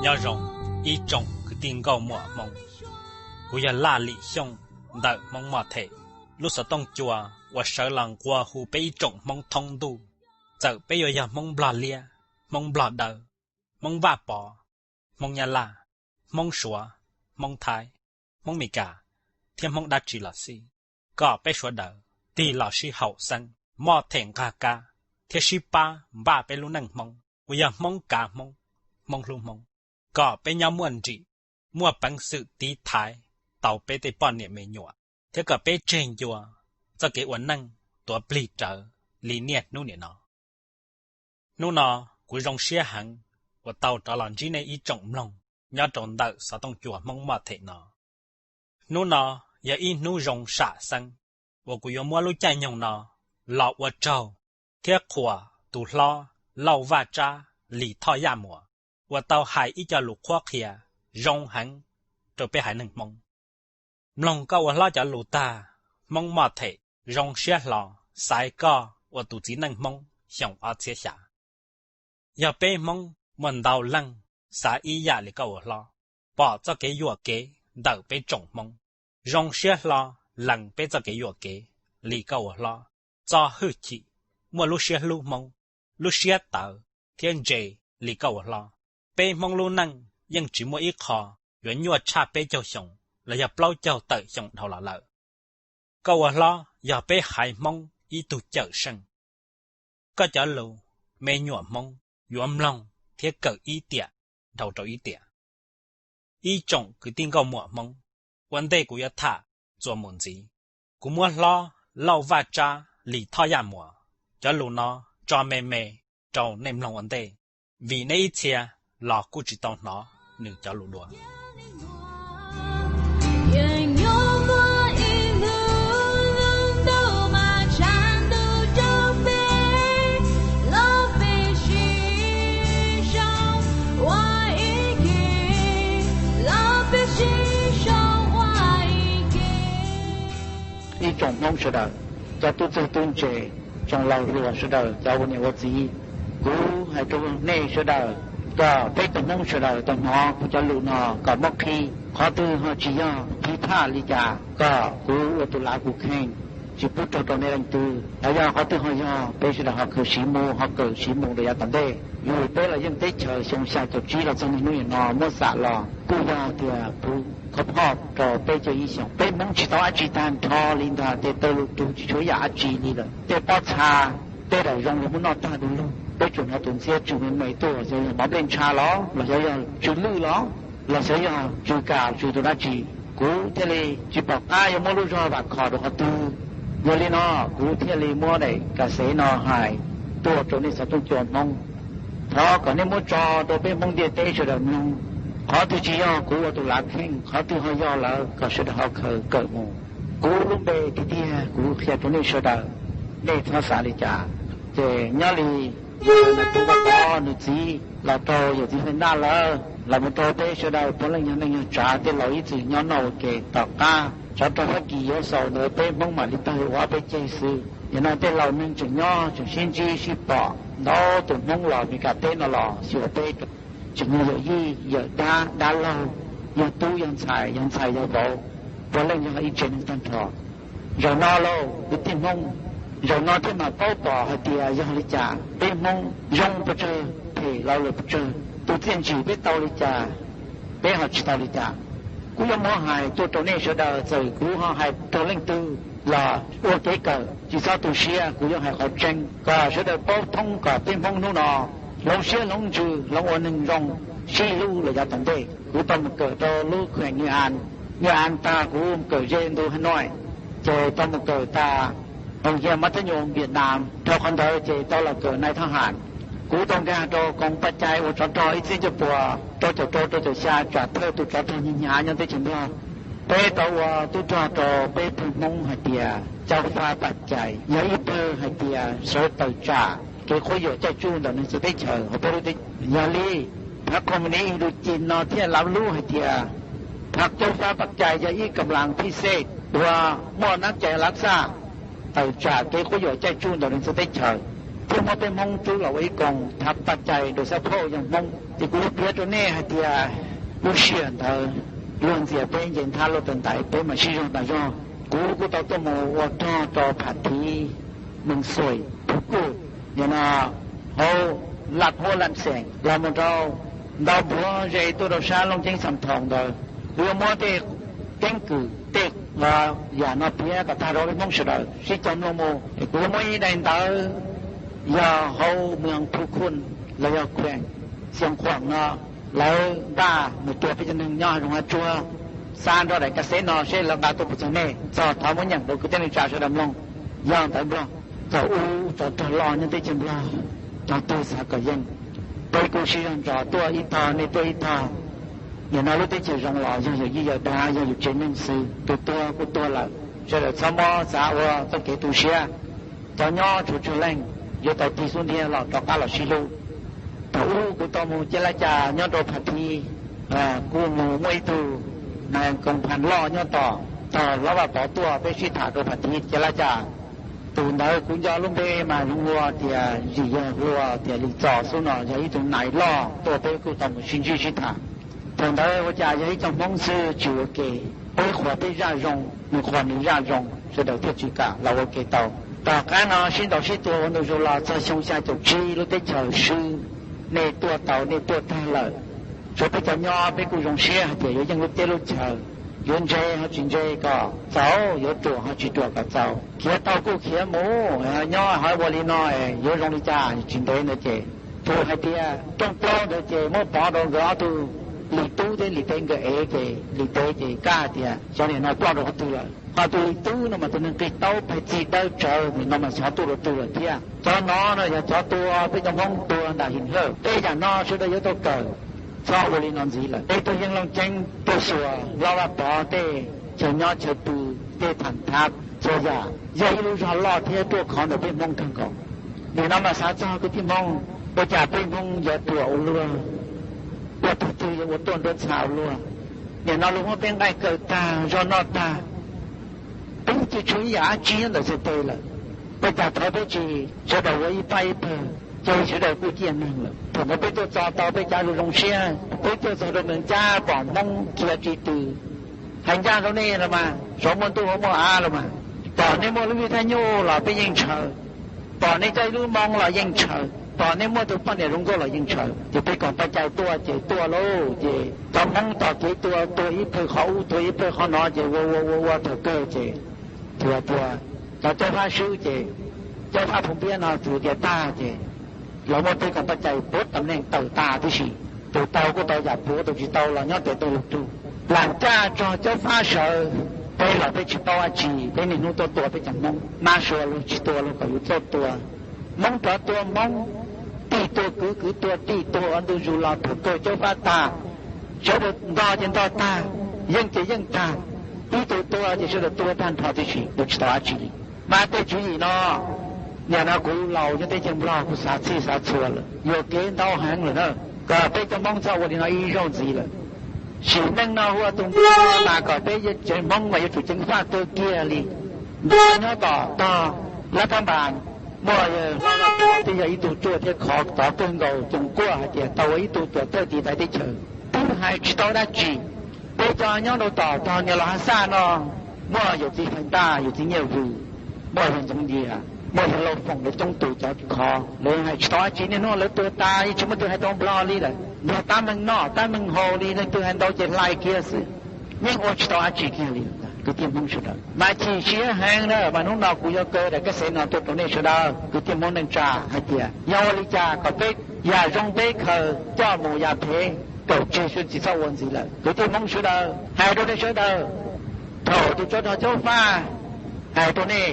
Nyob zoo ib tsoom kwv tij nkauj muam Hmoob, kuv yog Laj Lim Xyooj ntawm Hmoob Moj Them, lub xov tooj cua uas sawv los nqua hu peb ib tsoom Hmoob thoob ntuj, txawm peb yuav yog Hmoob Nplog Liab, Hmoob Nplog Dawb, Hmoob Vaj Pov, Hmoob Nyab Laj, Hmoob Suav, Hmoob Thaib, Hmoob Meskas, thiab Hmoob dab tsi los xij, kom peb sawv daws tig los sib haum xeeb, moj them nqaj kab, thiab sib pab npaj peb lub neej Hmoob uas yog Hmoob kav Hmoob, Hmoob hlub Hmoob, kom peb nyob muaj nrim, muaj peev xwm tiv thaiv tau peb tej poj niam me nyuam, thiab kom peb tseg ncua txoj kev ua neej tuav plig rawv li niaj hnub nim no. Hnub no kuv zoo siab heev uas tau rov los ntsib nej ib tsoom mloog nyob rau ntawm xov tooj cua Hmoob Moj Them no. Hnub no yog ib hnub zoo sam xeeb uas kuv yuav muab lub caij nyoog no los ua tsaug thiab qhuas tus hlob Lauj Vaj Tsab Lis Thoj Yaj Muas uas tau hais ib co lus qhuab qhia zoo heev rau peb haiv neeg Hmoob. Mloog koj ua hlob cov lus tag, Hmoob Moj Them zoo siab hlo xaiv koj ua tus txiv neej Hmoob xyoo ob txhiab xya. Yog peb Hmoob muaj ntau leej xav ib yam li koj ua hlob, pom txoj kev yuam kev ntawm peb tsoom Hmoob, zoo siab hlo lees peb txoj kev yuam kev li koj ua hlob, txo hwj chim, muaj lub siab hlub Hmoob, lub siab tawv thiab ntse li koj ua hlob, peb Hmoob lub neej yeej tsis muaj ib qho yuav nyuaj tshaj peb caug xyoo los yog plaub caug tawm xyoo dhau los lawm. Koj ua hlob yog peb haiv Hmoob ib tug cawm seej. Koj cov lus me nyuam Hmoob yuav mloog thiab kawm ib tiam dhau rau ib tiam. Ib tsoom kwv tij nkauj muam Hmoob, ua ntej kuv yuav tham txuas mus ntxiv, kuv muab hlob Lauj Vaj Tsab Lis Thoj Yaj Muas cov lus no tso me me rau nej mloog ua ntej, vim nej ib txhia los kuj tsis tau hnov nws cov lus dua. Ib tsoom Hmoob sawv daws, cov tub txawg tub ntse, tsoom laus hluas sawv daws, cov ua niam ua txiv, kuv hais rau nej sawv daws, kom peb tug Hmoob sawv daws tau hnov kuv cov lus no kom muab qhib. Qhov twg ho tsis yog, qhib thaj li cas kom kuv ua tus lav kuv kheej, tsis pub raug rau nej leej twg. Los yog qhov twg ho yog, peb sawv daws ho khaws siv mus, ho kawm siv mus rau yav tom ntej. Yus peb los yeej teb chaws xyoo xya caum tsib los txog niaj hnub nim no muab xam los kuj yog tias puv khov phoj rau peb caug ib xyoos. Peb Hmoob tsis tau dab tsi tag nrho li ntag, tej tawg lus rug tsis tshuav yam dab tsi li lawm. Tej pob txha, tej daim zoo los muab noj tag du lug. Peb tsuas hnov tus ntxhiab tsw me me tuaj, xyov yog mov nplej ntsha los los xyov yog tsw lwj los los xyov yog tsw kam tsw tus dab tsi. Kuv thiaj li tsis pom qab yuav muab lub zog vam khom rau qhov twg. Yog li no, kuv thiaj li muab daim kas xev no hais tuaj rau nej xov tooj cua Hmoob. Thov kom nej muab tso rau peb Hmoob ntiaj teb sawv daws mloog. Qhov twg tsis yog kuv ua tus lav kheej, qhov twg ho yog lawm kom sawv daws ho khaws kawm mus. Kuv lub npe tiag tiag kuv qhia rau nej sawv daws, nej txhob xav li cas. Ces nyob li yawg Nais Phoo Vaj Pov nws txiv los rau yawm txiv Faj Ntaj lawm, los mus rau peb sawv daws puav leej yog neej yog tsav tej laus ib txwm nyob noj ua ke tom qab tsov rog Fab Kis yuav xaus ntawd peb Hmoob mam li tawg ua ob peb ceg xwb. Yog no tej laus neeg tseem nyob tseem sib ntsib sib pom, ntau tus Hmoob los Meskas teb no los xyuas peb, tseem yog yawm yij yawm dab, dab laug, yog tub yog ntxhais, yog ntxhais yog vauv, puav leej yog ib tsev neeg tag nrho. Zaum no lauj kwv tij Hmoob, zaum no thiaj mam paub pom hais tias yog li cas peb Hmoob zoo pes tsawg, phem los lawm pes tsawg, tus txiaj ntsim peb tau li cas, peb ho tsis tau li cas. Kuv yuav muab hais tuaj rau nej sawv daws, txawm kuv ho hais raug leej twg los ua kev kawm, tsis txhob tu siab, kuv yuav hais qhov tseeb kom sawv daws paub thoob kom peb Hmoob hnub no hloov siab hloov ntsws, hloov ua neeg zoo, sib hlub los yav tom ntej. Kuv tau mus kawm rau lub kheem New An, New An tag kuv mus kawm ze ntu Hà Nội, ces tau mus kawm tas hoo hia mab thab nyoos Việt Nam, dhau qhov ntawd ces tau los kawm nai thab ham. Kuv tau nkag rau koom paj cai ua tsov rog ib txhiab cuaj puas rau caum rau rau caum xya, tsam thawj tus tsov rog hnyav hnyav nyob teb chaws Nplog. Peb tau ua tub rog rau peb pawg Hmoob hais tias Caub Fab Paj Cai, yog ib pawg hais tias sawv tawm tsam kev quab yuam caij tsuj ntawm neeg txawv teb chaws hauv peb lub teb. Yog li, phab khoos ni Indochine no thiaj lav lub hais tias phab Caub Fab Paj Cai yog ib kam las phij xej uas muaj nab cai lav xaj tawm tsam kev quab yuam caij tsuj ntawm neeg txawv teb chaws. thiab muab peb Hmoob rub los ua ib koog thav paj cai rau xab phauj yog Hmoob. Ces kuv yuav piav rau nej hais tias lub sij hawm ntawd luag ntxias peb nce nthab luaj tawm ntaiv, peb mam sib zog tas zog. Kuv kuj tau tuaj mus ua rog rau Pham Thiv, Meej Xuim, Phu Kuj, nim no hauv Laj Huab Laj Xeem los mus rau Ntau Npuav ze tuaj rau sab Looj Ceeb Xam Thaus ntawd. Kuv yuav muab tej keeb kwm tej yam no piav kom tag rau peb Hmoob sawv daws sib cog mloog mus. Kuv yuav muab ib daim ntawv yog hauv moos Phu Khun los yog khueem Xeev Khuam no, lawv npaj mus tua peb cov neeg nyob hav zoov hav tsuag. Xa nrog daim kas xev no seb lawv nqa tuaj puas txog nej, txog thov muab nyeem rau kwv tij neej tsa sawv daws mloog. Yog ntawv Nplog, thaum ub tsov rog loj nyob teb chaws Nplog, cov tug xav kom yeej, peb kuj sib zog ntsos tuaj ib tog nej tuaj ib tog. Nim no lub teb chaws zoo los yog yawm yij yawm dab, yog yus tsev neeg xwb, tus tuag kuj tuag lawm, sawv daws txhob muab xav ua txoj kev tu siab. Cov nyob tshuav tsawg leej, yuav tau tig xub ntiag los rov qab los sib hlub. Thaum ub kuv tau mus cia laj cas nyob rau Pham Thiv, kuj mus muaj ib tug nais koom phas loj nyob tom, tog Hlob Vaj Pov tuaj peb sib tham rau Pham Thiv cia laj cas. Tus ntawd kuv nco lub npe mas zoo ua tias Zim Yawg, hu ua tias Lis Txos xwb no, yog ib tug nais loj tuaj peb kuj tau mus sib ntsib sib tham. Thaum ntawd ua cas yog ib co Hmoob xwb tsis ua ke, peb qhuas peb zaj zoo, nws qhuas nws zaj zoo, sawv daws thiaj tsis kam los ua ke tau. Tom qab no sib ntaus sib tua ua ntu zus los txog xyoo xya caum tsib lub teb chaws swb, nej tuaj tau nej tuaj tag lawm. Tshuav peb cov nyob peb kuj zoo siab hais tias yuav yeej lub teb lub chaw, yuav ntse ho tsis ntse kom txaus, yuav ruam ho tsis ruam kom txaus, khiav tau kuj khiav mus, nyob ho ua li no yuav zoo li cas tsis ntev ntawd ces, tus hais tias rooj plaub ntawd ces muab pov rau nkawd ob tug Lis Tub thiab Lis Teb nkawd ev ces Lis Teb ces kab hais tias xyov nim no ploj rau qhov twg lawm. Ho tus Lis Tub no mas tus neeg qig taub pais txi dawb tsawv, nim no mas xyov tuaj rau twg lawm thiab. Cov no no yog cov tua peb cov Hmoob tua nram Him Hawj, tej yam no sawv daws yuav tau kawm, txhob ua li no ntxiv lawm. Peb tuaj yeej Looj Ceeb tuaj xyuas Hlob Vaj Pov tej chaw nyob chaw pw, tej tham thav txhua yam, yog ib lub zog loj thiab ruaj khov ntawm peb Hmoob kawg nkaus. Nim no mas xav txog kwv tij Hmoob, ua cas peb Hmoob yuav ruam ua luaj, ua tug twg yuav ua tuaj nruab ntxhab ua luaj. Nim no luag muab peb nqaij kaw tag, zog noj tag, peb twb tsis tshuav ib yam dab tsi nyob ntawm txhais tes lawm. Ua cas thov peb tsis sawv daws ua ib pab ib pawg, ces sawv daws kuj ciaj neeg lawm. Thaum ntawd peb tuaj txog tau peb cav zoo zoo siab, peb tuaj txog rau Mees Cab pom Hmoob khiav ris tws, hais ncaj rau nej los mas, saum muaj ntuj hauv muaj av los mas, pom nej muaj lub vij thaj nyuj los peb yeej ntshaw, pom nej coj ib lub moo los yeej ntshaw, pom nej muaj tus poj niam zoo nkauj los yeej ntshaw. Ces peb koom paj cai tuaj ces tuaj lauj, ces cov Hmoob tom kev tuaj, tuag ib pawg qhov ub tuag ib pawg qhov no ces ua ua ua ua thaum kawg ces, thaum tias cov Cob Fab swb ces Cob Fab Phu Npiab no txwv tias tag ces lawv muab peb koom paj cai puav tam neej tawm tas tib si. Tus tau kuj tau yam puav, tus tsis tau los nyob tes taw lug rug. Lam caj tso Cob Fab sawv, peb los peb tsis paub dab tsi, peb niaj hnub tuaj tua peb cov Hmoob, mab sua luag tsis tua luag kom yus txawj tua. Hmoob rov tua Hmoob, tij tua kwv, kwv tua tij, tua ua ntu zus los thaum kawg Cob Fab tag, sawv daws ntog ces ntog tag, yeej ces yeej tag, ib tug tua ces sawv daws tua tag nrho tib si, yus tsis tau dab tsi li. Mas tej tswv yim no, nim no kuv laus nyob teb chaws Nplog kuv xav txhij xav txhua lawm, yuam kev ntau heev lawm na, kom peb cov Hmoob txhob ua li no ib zaug ntxiv lawm. Sim neej no hu ua tus Nplog mas kom peb tsev Hmoob mas yuav tsum ceev faj kawg kiag li. Nplog nyob tom tog Lab Thab Npas, muaj yawg Hlob Vaj Pov twb yog ib tug ruaj thiab khov tov kawg nkaus, Coom Kuaj hais tias tau ua ib tug tuam thawj tiv thaiv teb chaws, twb hais tsis tau dab tsi. Peb cov nyob rau tom tog Niam Los Haj Xaj no, muaj yawm txiv Fais Ntaj, yawm txiv Nyiaj Vwm, muaj yawg Ntxoov Yias, muaj yawg Lauj Foom, lawv coob tus cov khov, lawv hais tsis tau dab tsi. Niaj hnub lawv tuag tas yeej tsis muaj tus hais tau Nplog li lawm. Nplog tab meeg noj tab meeg haus li, leej twg hais ntau ces hlais kiag xwb. Yeej ua tsis tau dab tsi kiag li. Kwv tij Hmoob sawv daws, mas chim siab heev na, mas hnub no kuv yuav kaw daim kab xev no tuaj rau nej sawv daws kwv tij Hmoob neej tsa hais tias yog ua li cas kom peb yam zoo peb khaws coj mus, yam phem kaw tseg, tsis txhob ua ntxiv lawm. Kwv tij Hmoob sawv daws, hais rau nej sawv daws, thaum tus tsov rog Cob Fab hais rau nej,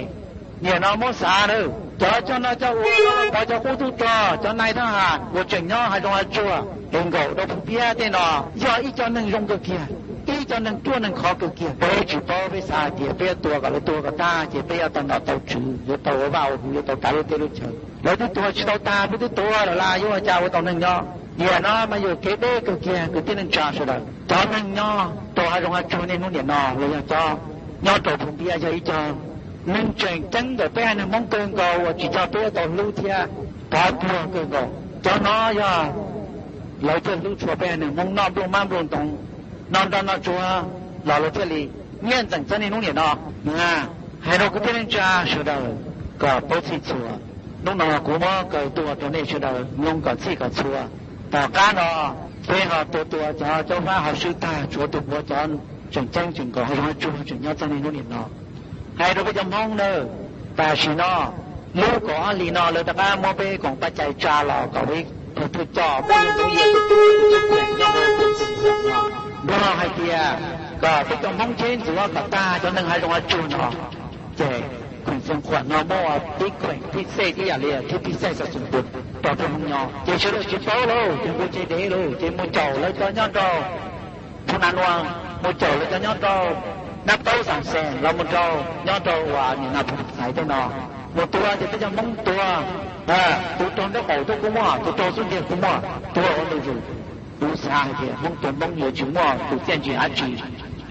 nim no muab xav na, cov coj noj coj ua, pov cov qub tub rog, cov nais thab ham uas tseem nyob hav zoov hav tsuag es nkaum rau Phu Npiab tej no, yog ib co neeg zoo kawg kiag, ib co neeg ruaj neeg khov kawg kiag. Peb tsis paub, peb xav hais tias peb yuav tua kom lawv tuag kom tag ces peb yuav tau nom tau tswv, yuav tau ua vaj ua huv, yuav tau kav lub teb lub chaw. Lawv twb tuag tsis tau tag, peb twb tuag lawm las yuav ua cas ua tau neeg nyob? Nim no mas yuam kev deb kawg kiag kwv tij neej tsa sawv daws. Cov neeg nyob rau hav zoov hav tsuag niaj hnub nim no los yog cov nyob rau Phu Npiab yog ib co neeg tseem ceeb ntawm peb haiv neeg Hmoob kawg nkaus uas tsis coj peb yuav tau hlub thiab. Pov tuag kawg nkaus. Cov no yog lawv thiaj hlub tshua peb haiv neeg Hmoob noj nplooj mab nplooj ntoo, noj nroj noj tsuag los lawv thiaj li nyiaj ntxeem txog niaj hnub niam no. Hais rau kwv tij neej tsa sawv daws kom paub txhij txhua. Hnub no kuv muab kaw tuaj rau nej sawv daws mloog kom txhij kom txhua. Tom qab no peb ho tua tua cov caub fab hauv swb tag, tshuav tus puav cov tseem ceeb tseem nkaus ho zoo tsuag tseem nyob txog niaj hnub niam no. Hais rau peb cov Hmoob nawb, tam sim no lub kaum ob hlis no lawv rov qab muab peb koom paj cai tsa los kom peb thawj coj peb tus tub yog tus tub tus tub nyob hauv tus tub no. Nrog hais tias kom peb cov Hmoob cheb ntxuav kom tag cov neeg hav zoov hav tsuag no. Ces khoom xeev khuam no muaj ib khoom phij xej ib yam li thiab phij xej xov xwm pus rau peb Hmoob nyob. Ces sawv daws tsis paub lauj, ces nqus ces dev lauj, ces mus caum lawv cov nyob rau Phu Nas Nuas, mus caum lawv cov nyob rau Nab Taub Xas Xees, los mus rau nyob rau uas nim no Phu Nas Xais tej no. Mus tua ces peb cov Hmoob tua, tus raug nraub qaum tuaj kuj muaj, tus raug xub ntiag kuj muaj, tua ua ntu zus. Kuv xav hais tias Hmoob tua Hmoob yuav tsis muaj tus txiaj ntsig dab tsi.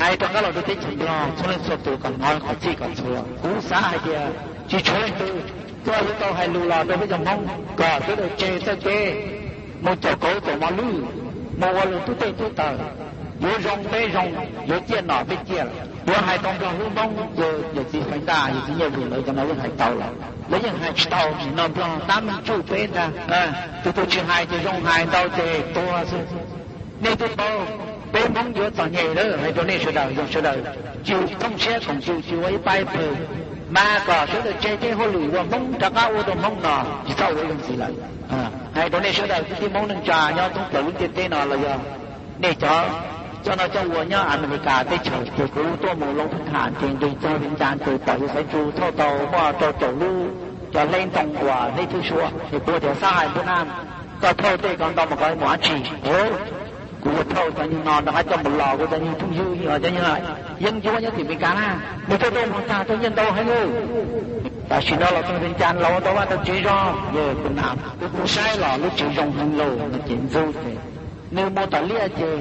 Hais rov qab los rau teb chaws Nplog, txhua leej txhua tus kom hnov kom txhij kom txhua. Kuv xav hais tias tsis tshuav leej twg tuaj yuav tau hais lus los rau peb cov Hmoob kom sawv daws tseg txoj kev mus caum kauv caum mos lwj, mus ua luag tub tej tub taws. Yuav zoo peb zoo, yuav ciaj nom peb ciaj lawm. Yuav hais tau Nplog hlub Hmoob, yawm txiv Faiv Ntaj, yawm txiv Nyiaj Vwm lawv cov no yeej hais tau lawm. Lawv yeej hais tsis tau, nim no Nplog tab meeg tsuj peb ntag. Tus tus tsis hais ces zoo, hais ntau ces tuag xwb. Nej twb paub, peb Hmoob yuav txom nyem lawm, hais rau nej sawv daws, yog sawv daws tsis thooj siab koom tus tsis ua ib pab ib pawg, mas kom sawv daws tseg tej hauj lwm uas Hmoob rov qab ua rau Hmoob no tsis txhob ua ib zaug ntxiv lawm. Hais rau nej sawv daws kwv tij Hmoob neej tsa nyob thoob plaws lub ntiaj teb no los yog nej cov coj noj coj ua nyob Amelikas teb chaws, ces kuv tuaj mus loo thab tham ces nqis cog li ncas ntws pom yus xaiv tsu thauj tau muaj rau caum lub cov hleb ntoo uas hleb thwb suab, ces kuv tias xab hais npub na, koj thauj tej ko ntau mas koj mus dab tsi? Kuv yuav thauj cov nyuag no rov qab coj mus los kuv cov nyuag phooj ywg, cov nyuag yeeb ncuab nyob tim Amelikas na, nws tuaj tuaj mus tag tuaj nyiaj ntau heev lauj. Tam sim no los txog li cas los ua tau vaj tau tsev zog, kuv na, kuv saib los lub tsev zoo heev lauj no ces ntxub ces nws mus tom liaj ces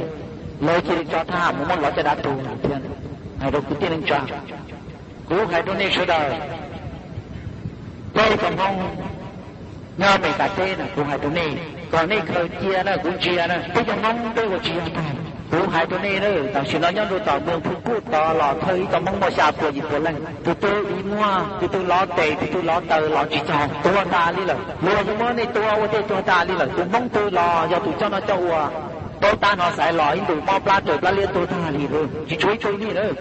lawv cia li tso thab ham mus muab lov caj dab tuag thiab. Hais rau kwv tij neej tsa, kuv hais rau nej sawv daws, peb cov Hmoob nyob Amelikas teb na, kuv hais rau nej kom nej khaws cia na, kuv ntsia na, peb cov Hmoob peb ua tsis yog tag. Kuv hais rau nej na, tam sim no nyob rau tom Moos Phu Kuj tod los thawj ib tug Hmoob muaj xya puas yim puas leej, tus twg viv muag, tus twg lov tes, tus twg lov taw los tsis txog, tuag tas li lawm. Luag yuav muab nej tua ua tej tuag tas li lawm. Tus Hmoob twg los yog tus coj noj coj ua, paub tab hnov xaiv los ib ntus mob plab raws plab liab tuag tag li lawm, tsis tshuav ib tug li lawm.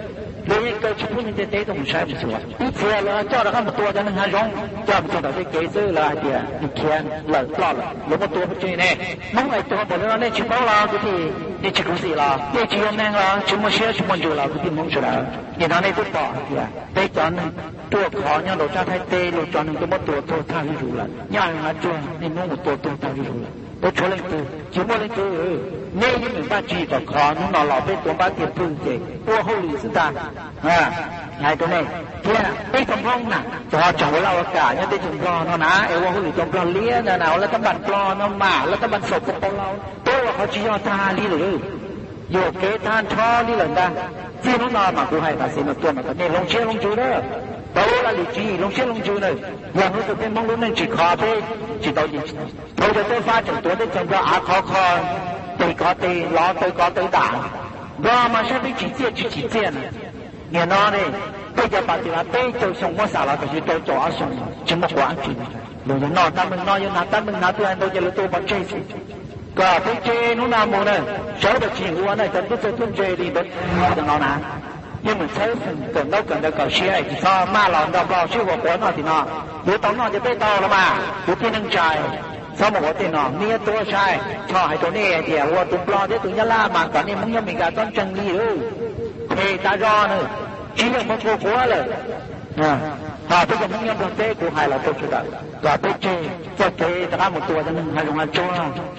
Luag yeej kaw tsis pub neeg ntiaj teb tuaj mus saib mus xyuas. Ib txhia lawv coj rov qab mus tua cov neeg hav zoov, coj mus txog tom tej kev xwb lawv hais tias nws khiav lawm ploj lawm, lawv muab tua pov tseg ne. Hmoob hais tuag npaum li no nej tsis paub los kwv tij, nej tsis khuv xim los, nej tsis yuav neeg los, tsis muaj siab tsis muaj ntsws los kwv tij Hmoob sawv daws. Nim no nej twb pom hais tias peb cov neeg ruaj khov nyob rau sab Thaib teb luag tso neeg tuaj muab tua tuag tag zuj zus lawm, nyob hav tsuag nej muab mus tua tuag tag zuj zus lawm, tsis tshuav leej twg, tsis muaj leej twg. Nej yeej meem npaj tsis tom khov, hnub no los peb tuav npab tiag pwg ces ua hauj lwm xwb ntag. Hais rau nej thiab peb cov Hmoob na, cov tseem ua laj ua kam nyob teb chaws Nplog no na es ua hauj lwm rau Nplog liab ntag na, ua laj tab npas Nplog no mas laj tab npas xaus ko pau los, peb ua qhov tsis yog tag li lawm. Yuam kev tag nrho li lawm ntag. Txij hnub no mas kuv hais tam sim no tuaj mas kom nej hloov siab hloov ntsws na, tau ua laj lim tswv yim hloov siab hloov ntsws na. Yog hnub twg peb Hmoob lub neej tsis khov peb tsis tau yeej tsis tau. Thaum cov tub fab tseem tuav teb chaws Nplog av khov kho, tes kov tes, lov taw kov taw dam, Nplog mas saib peb tsim txiaj tsis tsim txiaj na. Nim no ne, peb cov pas tis mas peb caug xyoo muab xam los tam sim rau caum ob xyoo tsis muaj quav dab tsi. Luag yuav noj tab meeg noj, yuav hnav tab meeg hnav, twb hais ntau ces lawv tua pov tseg xwb. Kom peb tseg hnub no mus na, sawv daws tsis ua na, cov tub txawj tub ntse li ntawd no na, yeej meem txhawb kawm ntaub kawm ntawv kom siab, tsis txhob maj los nrog Nplog sib huas quav noj tim no. Yuav tau noj ces peb tau los mas, kwv tij neej tsa, txhob mus ua tej no, niaj tuaj saib, txhob hais rau nej hais tias ua tus Nplog thiab tus Nyab Laj mas kom nej Hmoob nyob Amelikas txhob ntseeg li lauj. Phem tas zog na, tsis yeej muab kua quav lawm. Ho peb cov Hmoob nyob Nplog teb kuv hais los rau sawv daws kom peb tseg txoj kev rov qab mus tua cov neeg hav zoov hav tsuag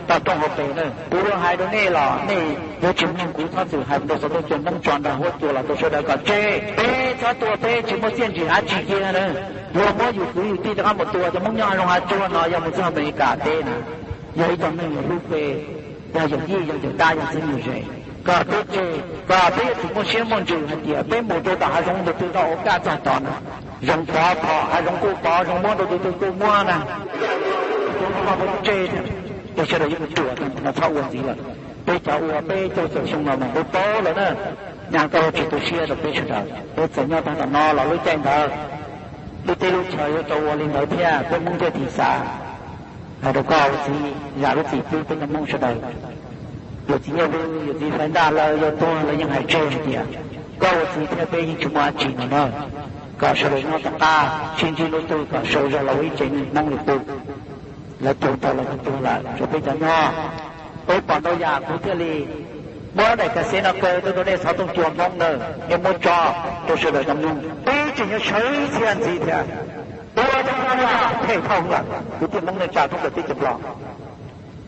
tau rooj hauv pes na. Kuv hais rau nej los nej yuav tsis mloog kuv txhob txwm hais rau xov tooj cua Hmoob tso nrog huab cua los rau sawv daws kom tseg. Peb txhob tua peb tsis muaj txiaj ntsig dab tsi kiag na. Luag muab yus kwv yus tij rov qab mus tua cov Hmoob nyob hav zoov hav tsuag no yog mus txog Amelikas teb na, yog ib cov neeg yog hlub peb, yog yawm yij yog yawm dab yog txheeb yawm ze, kom peb tseg, kom peb yuav tsum muaj siab muaj ntsws hais tias peb mus rau tom hav zoov tus twg tau ua kaj txog tod na, zoo pov phom hav zoov kuj pov, zoo muab rau tus twg kuj muab na. Peb lub ntsej, peb sawv daws yeej mus ruam no txhob ua ntxiv lawm. Peb cov uas peb caug txawm xyoo los mas peb paub lawm na. Nyaj koj tsis tu siab rau peb sawv daws, peb txawm nyob tag tom no los lub caij ntawd lub teb lub chaw yuav tau ua li ntawd thiab, peb Hmoob thiaj thim xav. Hais rau koj ua txiv, zam lub txim pub peb cov Hmoob sawv daws. Yawm txiv Nyiaj Vwj, yawm txiv Fais Ntaj lawv yuav tuag lawv yeej hais tseg hais tias koj ua txiv thiab peb yeej tsis muaj dab tsi no na. Kom sawv daws nyob tom qab sib ntsib lub twg kom sawv zog los ua ib tsev neeg Hmoob li qub. Lawv tuag tau los yeej tuag lawm, tshuav peb cov nyob. Peb pom ntau yam kuv thiaj li muab daim ka xeb no kaw tuaj rau nej xov tooj cua Hmoob ntawd, nej muab tso rau sawv daws tau mloog. Peb tseem yuav sawv ib txhia ntxiv thiab. Ua rau no yog phem dhau lawm kwv tij Hmoob neej tsa thoob plaws teb chaws Nplog.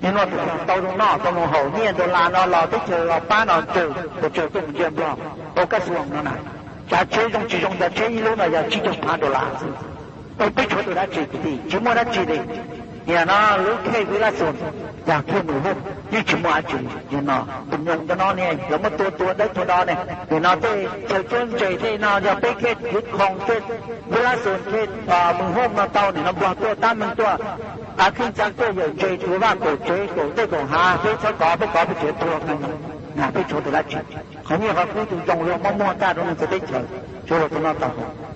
Niaj hnub no tau zoo noj tau zoo haus, nyiaj dollar no los teb chaws los pab no tsawg pes tsawg tuaj mus ntsia Nplog. Ua kab xuas no na, tsav tsheb zoo tsis zoo, tsav tsheb ib lub no yog tsib caug phav dollar xwb. Peb tshuav tus dab tsi kwv tij, tsis muaj dab tsi li. Nim no lub khej Vwj Lab Xoos, yog khej Mws Hooj, yeej tsis muaj dab tsi li. Nim no tus nyoog ntawm no ne, lawv muab tua tua dawb tua do ne. Nim no tej chaw cuab ntses tej no yog peb khej Vwj Khoos, khej Vwj Lab Xoos, khej Mws Hooj no tau nim no Nplog tuaj tab meeg tuaj, a, kheej txav tuaj yawm ntses rhuav vaj kaum tsev kaum dej kaum hav, peb txhob kov, peb kov peb tsev tuag. Na peb tshuav tus dab tsi? Qhov nyiaj qhov kub tus zoo luag muab muag tag rau neeg txawv teb chaws, tshuav luag tus no tau.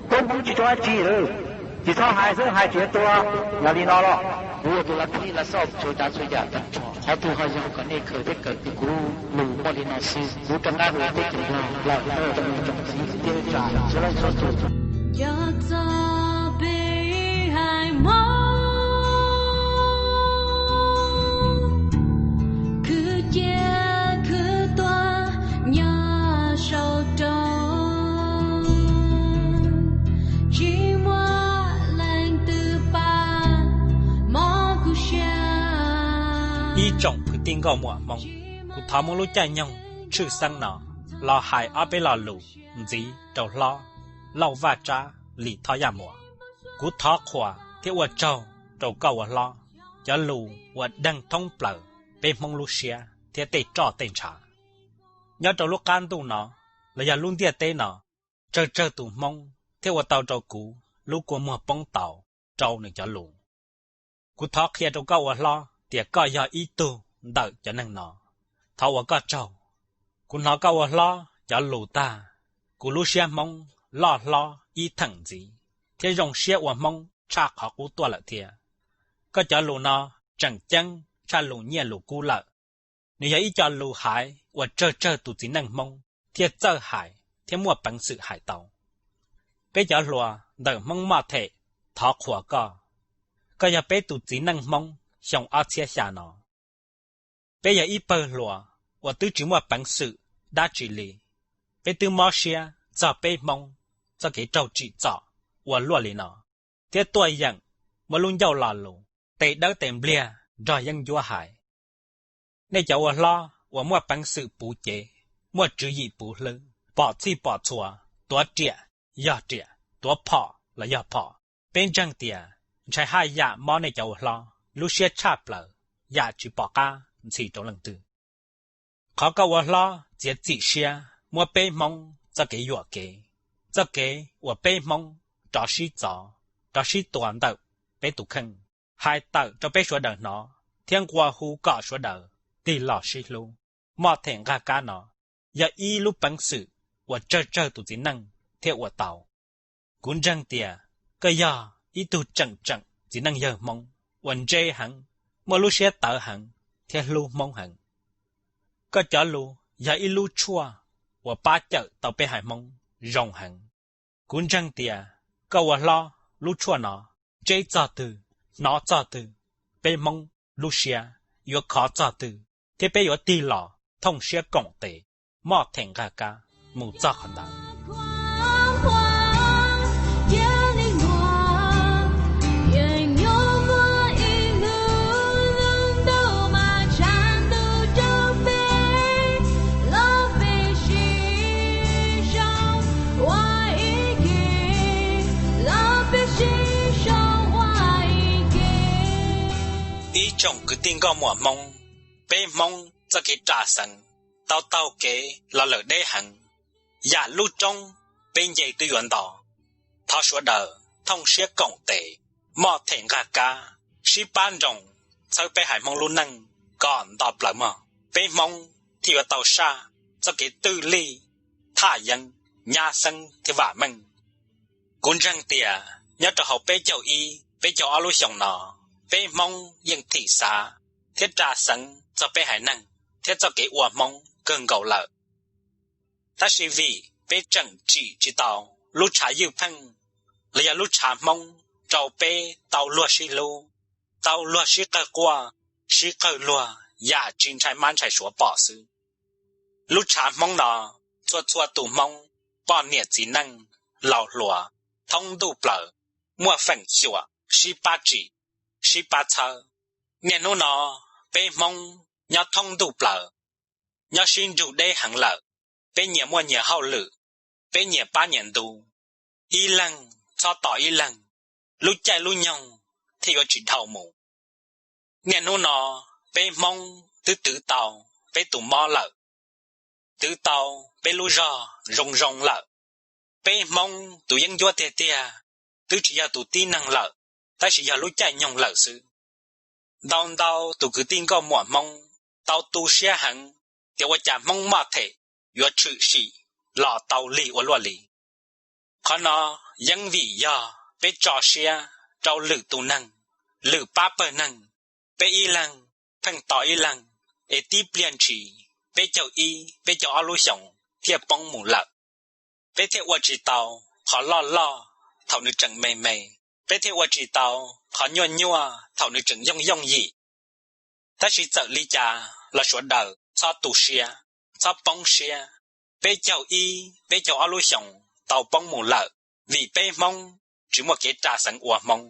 Peb Hmoob tsis tshuav dab tsi lawm, tsis txhob hais xwb, hais tsis tuag. Yog li no los kuv ua tus lav phij lav xauj txhua tsav txhua yam tag nrho. Qhov twg ho yog kom nej khaws thiab kawm, kuv lus muaj li no xwb. Kuv rov qab hu teb chaws Nplog los rau tsoom txiv kwv tij neej tsa sawv daws txhua tus. Cov txog peb haiv Hmoob, khwv cia khwv tuag nyob saum roob, tsis muaj leej twg pab mob kuv siab. Ib tsoom kwv tij nkauj muam Hmoob, kuv thov muab lub caij nyoog tshwj xeeb no los hais ob peb lo lus ntxiv rau hlob Lauj Vaj Tsab Lis Thoj Yaj Muas. Kuv thov qhuas thiab ua tsaug rau koj ua hlob cov lus uas deeg thoob plaws peb Hmoob lub siab thiab tej roj tej ntshav. Nyob rau lub qab ntuj no los yog lub ntiaj teb no, tsawg tsawg tus Hmoob thiaj ua tau rau kuv lub kua muag poob taus rau nws cov lus. Kuv thov qhia rau koj ua hlob tias koj yog ib tug ntawm cov neeg no. Thov ua koj tsaug. Kuv hnov koj ua hlob cov lus tag, kuv lub siab Hmoob loj hlob ib theem ntxiv, thiab zoo siab ua Hmoob tshaj qhov qub tuaj lawm thiab. Koj cov lus no tseem ceeb tshaj lus nyiaj lus kub lawm. Nws yog ib co lus haiv uas tsawg tsawg tus txiv neej Hmoob thiaj txawj hais thiab muaj peev xwm hais tau. Peb cov hluas ntawm Hmoob Moj Them thov qhuas koj. Koj yog peb tus txiv neej Hmoob xyoo ob txhiab xya no. Peb yog ib pawg hluas uas twb tsis muaj peev xwm dab tsi li. Peb twb mob siab txog peb Hmoob txoj kev raug tsim txom ua luaj li no, thiab tuaj yeem muab lub ncauj lo lus, tes dawb tes npliag nrog yeeb ncuab hais. Nej cov ua hlob uas muaj peev xwm puv cev, muaj tswv yim puv hlwb, pom txhij pom txhua, tuav riam yog riam, tuav phom los yog phom, peb ntseeg tias ntshai haj yam mob nej cov ua hlob lub siab tshaj plaws, yam tsis pom qab ntxhi rau leej twg. Qhov koj ua hlob txiav txim siab muab peb Hmoob txoj kev yuam kev, txoj kev uas peb Hmoob rov sib txov, rov sib tua ntawm peb tus kheej, hais tawm rau peb sawv daws hnov thiab nqua hu kom sawv daws tig los sib hlub, moj them nqaj kab no, yog ib lub peev xwm uas tsawg tsawg tus txiv neej thiaj ua tau. Kuv ntseeg tias koj yog ib tug tseem tseem txiv neej yawg Hmoob uas ntse heev, muaj lub siab tawv heev thiab hlub Hmoob heev. Koj cov lus yog ib lub tshuaj uas pab cawm tau peb haiv Hmoob zoo heev. Kuv ntseeg tias koj ua hlob lub tshuaj no ntseb txog twg, hnov txog twg, peb Hmoob lub siab yuav khov txog twg, thiab peb yuav tig los thooj siab koom tes, moj them nqaj kab mus txog qhov ntawd. Ib tsoom kwv tij nkauj muam Hmoob, peb Hmoob txoj kev ras xeev tau taug kev los lawm deb heev, yam lub roob peb nce twb yuav nto. Thov sawv daws thooj siab koom tes, moj them nqaj kab, sib pab nroos txhawb peb haiv Hmoob lub neej kom nto plaws mog, peb Hmoob thiaj yuav tau saj txoj kev twj lij, thaj yeeb, nyab xeeb thiab vam meej. Kuv ntseeg tias nyob rau hauv peb caug ib, peb caug ob lub xyoos no, peb Hmoob yeej thim xav thiab ras xeev txog peb haiv neeg thiab txoj kev ua Hmoob kawg nkaus lawm. Tab sis vim peb tseem tsim tsis tau lub tshav ywj pheej los yog lub tshav Hmoob rau peb tau luag sib hlub, tau luag sib qawg quaj, sib qawg luag yam tsis ntshai mab ntshai suav pom xwb. Lub tshav Hmoob no, txhua txhua tus Hmoob, poj niam txiv neej, laus hluas, thoob ntuj plaws, muaj feem xyuam sib pab tsim, sib pab txhawb. Niaj hnub no, peb Hmoob nyob thoob ntuj plaws, nyob sib nrug deb heev lawm, peb nyias muaj nyias hauj lwm, peb nyias pab nyias ntu, ib leeg txhob tos ib leeg, lub caij lub nyoog thiaj yuav tsis dhau mus. Niaj hnub no, peb Hmoob twb twv tau peb tus mob lawm, twv tau peb lub zog zoo zoo lawm. Peb Hmoob tus yeeb ncuab tiag tiag twb tsis yog tus tib neeg lawm, tab sis yog lub caij nyoog lawm xwb. Ntau ntau tus kwv tij nkauj muam Hmoob tau tu siab heev tias ua cas Hmoob moj them yuav tshwm sim los tau lig ua luaj li. Qhov no yeej vim yog peb tso siab rau lwm tus neeg, lwm pab pawg neeg, peb ib leeg pheej tos ib leeg, es tib pliag ntshis peb caug ib, peb caug ob lub xyoos thiaj poob mus lawm. Peb thiaj ua tsis tau qhov loj loj thaum nws tseem me me, peb thiaj ua tsis tau qhov nyuaj nyuaj thaum nws tseem yooj yooj yim. Tab sis txawm li cas los sawv daws txhob tu siab, txhob poob siab. Peb caug ib, peb caug ob lub xyoos tau poob mus lawm, vim peb Hmoob tsis muaj kev ras xeev ua Hmoob,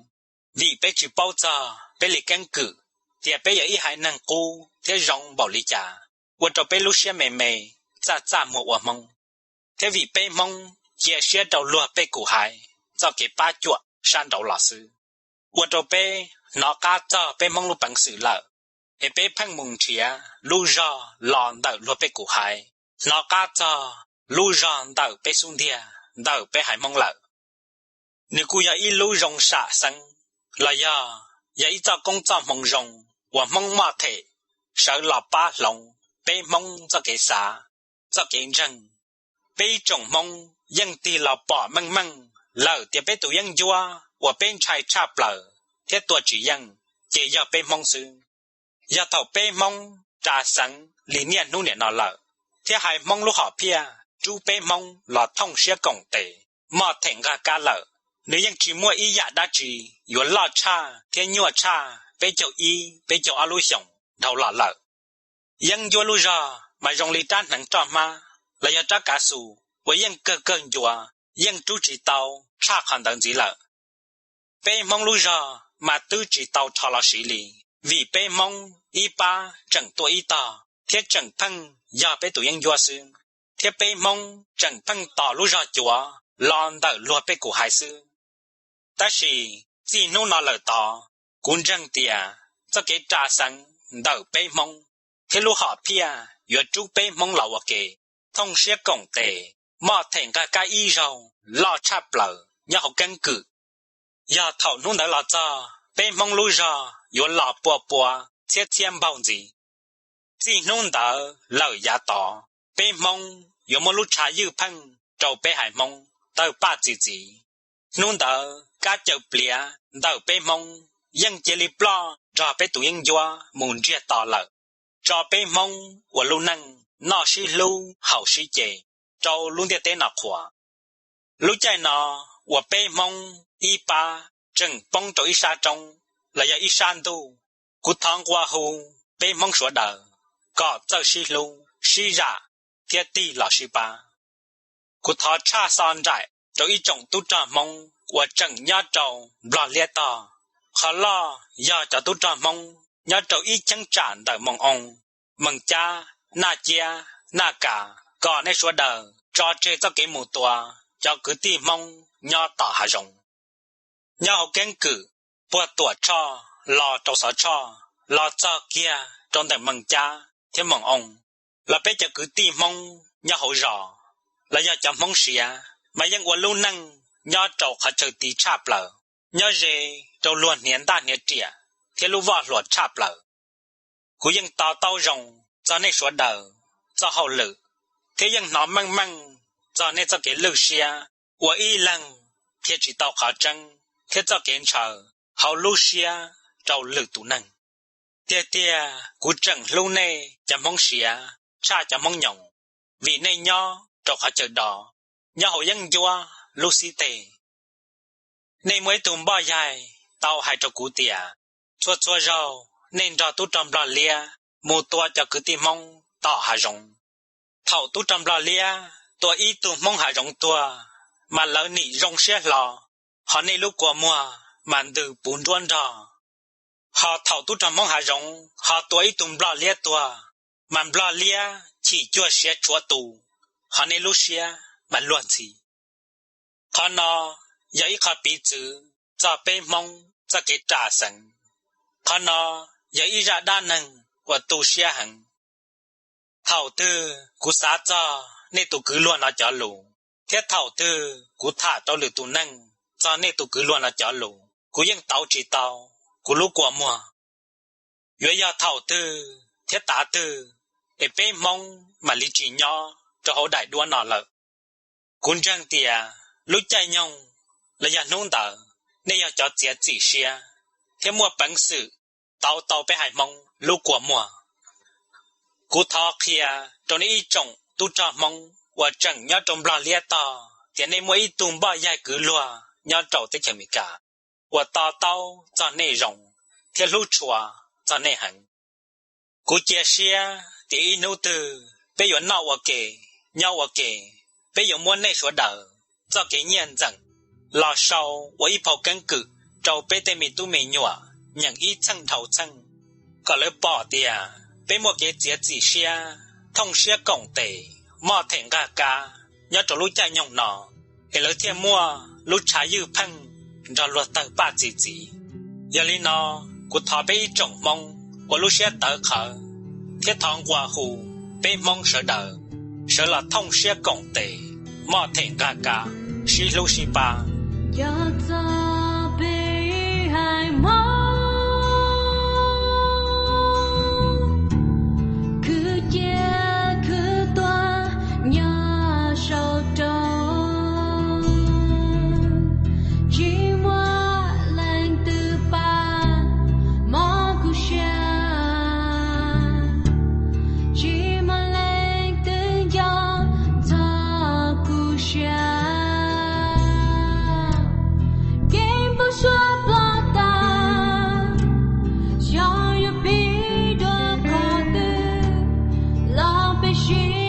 vim peb tsis paub txog peb li keeb kwm tias peb yog ib haiv neeg qub thiab zoo npaum li cas, ua rau peb lub siab me me, txaj txaj muag ua Hmoob, thiab vim peb Hmoob cia siab rau luag pej kum haiv txoj kev pab cuam sab nraud los xwb, ua rau peb hnov qab txog peb Hmoob lub peev xwm lawm, es peb pheej mus nrhiav lub zog los ntawm luag pej kum haiv, hnov qab txog lub zog ntawm peb xub ntiag, ntawm peb haiv Hmoob lawm. Nws kuj yog ib lub zoo sam xeeb, los yog, yog ib txoj koob txoj hmoo zoo uas Hmoob moj them sawv los pab hloov peb Hmoob txoj kev xav, txoj kev ntseeg. Peb ib tsoom Hmoob yeej tig los pom meej meej lawm tias peb tus yeeb ncuab uas peb ntshai tshaj plaws thiab tua tsis yeej ces yog peb Hmoob xwb. Yog thaum peb Hmoob ras xeev li niaj hnub niam no lawm, thiab haiv Hmoob lub hom phiaj rub peb Hmoob los thooj siab koom tes, moj them nqaj kab lawm, nws yeej tsis muaj ib yam dab tsi yuav loj tshaj thiab nyuaj tshaj peb caug ib, peb caug ob lub xyoos dhau los lawm. Yeeb ncuab lub zog mas zoo li rab hneev roj hmab los yog rab kav xus uas yeej kawg kawg ncua, yeej rub tsis tau tshaj qhov ntawd ntxiv lawm. Peb Hmoob lub zog mas twb tsis tau rho los siv li, vim peb Hmoob ib pab tseem tuaj ib tog thiab tseem pheej yog peb tus yeeb ncuab xwb, thiab peb Hmoob tseem pheej tos lub zog cuav los ntawm luag pej kum haiv xwb. Tab sis txij hnub no lawm tod, kuv ntseeg tias txoj kev ras xeev ntawm peb Hmoob thiab lub hom phiaj yuav rub peb Hmoob los ua ke, thooj siab koom tes, moj them nqaj kab ib zaug loj tshaj plaws nyob hauv keeb kwm. Yog thaum hnub ntawd los txog, peb Hmoob lub zog yuav los pua pua txhiab txhiab npaug ntxiv. Txij hnub ntawd lawm yav tod, peb Hmoob yuav muab lub tshav ywj pheej rau peb haiv Hmoob tawg paj txi txiv. Hnub ntawd kab caws pliav ntawm peb Hmoob yeej cia li ploj nrog peb tus yeeb ncuab mus ntsiag to lawm, tso peb Hmoob ua lub neej noj sib hlub haus sib ce rau lub ntiaj teb no qhuas. Lub caij no uas peb Hmoob ib pab tseem poob rau ib sab roob los yog ib sab ntuj, kuv thov nqua hu peb Hmoob sawv daws kom txawj sib hlub sib zam thiab tig los sib pab. Kuv thov tshaj xo nraim rau ib tsoom tub rog Hmoob uas tseem nyob rau Nplog liab tog, qhov loj yog cov tub rog Hmoob nyob rau ib cheeb tsam ntawm Moos Oo, Mees Cab, Naj Ciab, Naj Kas, kom nej sawv daws tso tseg txoj kev mus tua cov kwv tij Hmoob nyob tom hav zoov. Nyob hauv keeb kwm puag Tuam Tshoj los rau Xov Tshoj los txog kiag rau ntawm Mees Cab thiab Moos Oo, los peb cov kwv tij Hmoob nyob hauv zos los yog cov Hmoob siav mas yeej ua lub neej nyob rau qhov chaw ti tshaj plaws, nyob ze rau luag hniav ntaj hniav riam, thiab lub voj hlua tshaj plaws. Kuv yeej to taub zoo txog nej sawv daws txoj hauj lwm, thiab yeej hnov meej meej txog nej txoj kev lwj siab ua ib leeg thiaj tsis tau qhov tseeb thiab txoj kev ntshaw hauv lub siab rau lwm tus neeg. Tiag tiag kuv tseem hlub nej cov Hmoob siav tshaj cov Hmoob nyoos, vim nej nyob rau qhov chaw do, nyob hauv yeeb ncuab lub xib teg. Nej muaj ib tug npoj yaig tau hais rau kuv tias txhua txhua zaug nej nrog tub rog Nplog liab mus tua cov kwv tij Hmoob tom hav zoov. Thaum tub rog Nplog liab tua ib tug Hmoob hav zoov tuag, mas lawv nim zoo siab hlo, ho nej lub kua muag mas ntws puv nruab nrog. Ho thaum tub rog Hmoob hav zoov ho tua ib tug Nplog liab tuag, mas Nplog liab chim cuag siav tshuav tus, ho nej lub siab mas luag ntxhi. Qhov no yog ib qho piv txwv txog peb Hmoob txoj kev ras xeev. Qhov no yog ib zaj dab neeg uas tu siab heev. Thaum twg kuv xav txog nej tus kwv luag no cov lus, thiab thaum twg kuv tham rau lwm tus neeg txog nej tus kwv luag no cov lus, kuv yeej tauv tsis tau kuv lub kua muag. Yuav yog thaum twg thiab tav twg es peb Hmoob mam li tsis nyob rau hauv daim duab no lawm? Kuv ntseeg tias lub caij nyoog los yog hnub ntawd nej yog cov txiav txim siab thiab muaj peev xwm tauv tau peb haiv Hmoob lub kua muag. Kuv thov qhia rau nej ib tsoom tub rog Hmoob uas tseem nyob rau Nplog liab tog tias nej muaj ib tug npoj yaig kwv luag nyob rau teb chaws Amelikas uas to taub txog nej zoo thiab hlub tshua txog nej heev. Kuv cia siab tias ib hnub twg peb yuav noj ua ke, nyob ua ke, peb yuav muab nej sawv daws txoj kev nyiaj ntxeem los sau ua ib phau keeb kwm rau peb tej me tub me nyuam nyeem ib txheej dhau txheej, kom lawv pom tias peb muaj kev txiav txim siab, thooj siab koom tes, moj them nqaj kab nyob rau lub caij nyoog no, es lawv thiaj muaj lub tshav ywj pheej nrog luag tawg paj txi txiv. Yog li no, kuv thov peb ib tsoom Hmoob ua lub siab tawv qhawv thiab thov nqua hu peb Hmoob sawv daws sawv los thooj siab koom tes, moj them nqaj kab, sib hlub sib pab. Cov txog peb haiv Hmoob, khwv cia khwv tuag nyob saum roob, tsis muaj leej twg pab mob kuv siab, tsis muaj leej twg nco txog kuv siab. Kev npau suav ploj tas, xyov yuav pib dua qhov twg, los peb sib